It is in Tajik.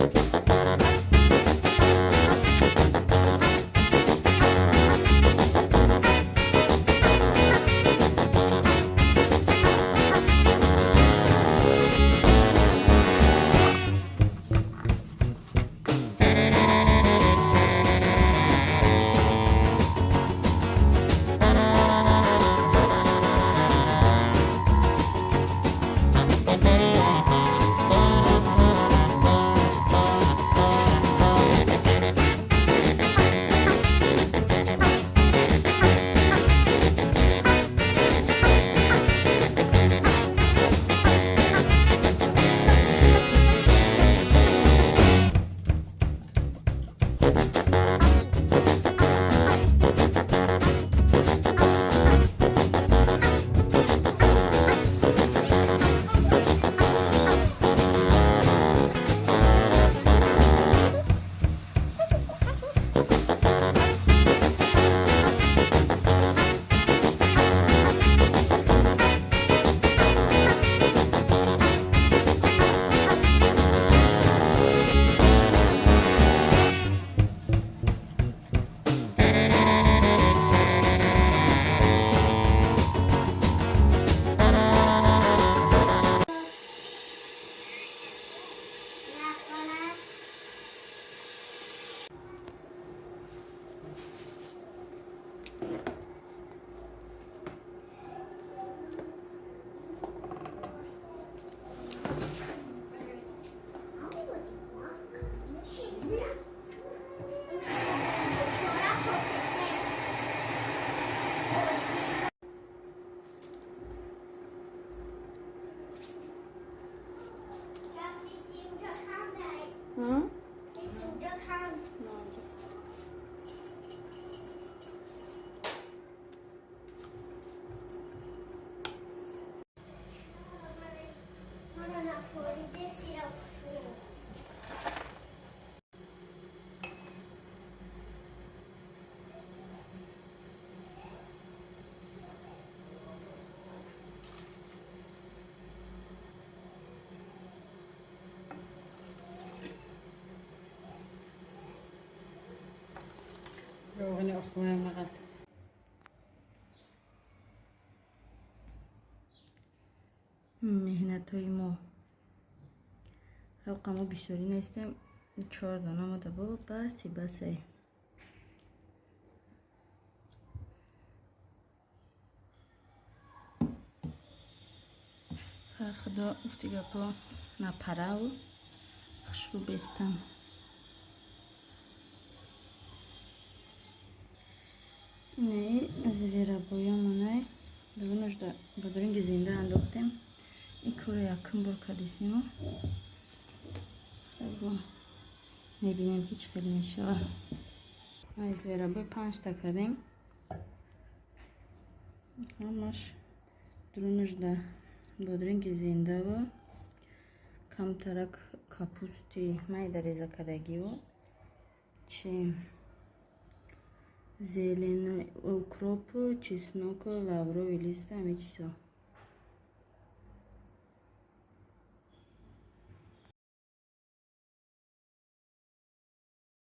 Hı? روغني أخويا مغلط. Меҳнатҳои мо ҳавқа мо бисёрӣ нестем, чор дона мода бо баси басай. Худо уфти гапо напараву хушрӯ бестам. Инаи зверобоёмонай дувонашда бодринги зинда андохтем. Ин корро якум бор кардисимо. Мебинем, ки чӣ хел мешава. Ай зверобой панҷта кардем. Ҳамаш дурунашда бодринги зиндаву камтарак капусти майда реза кардагиву чи зелено, укроп, чеснок, лавровый лист, ҳами чизо.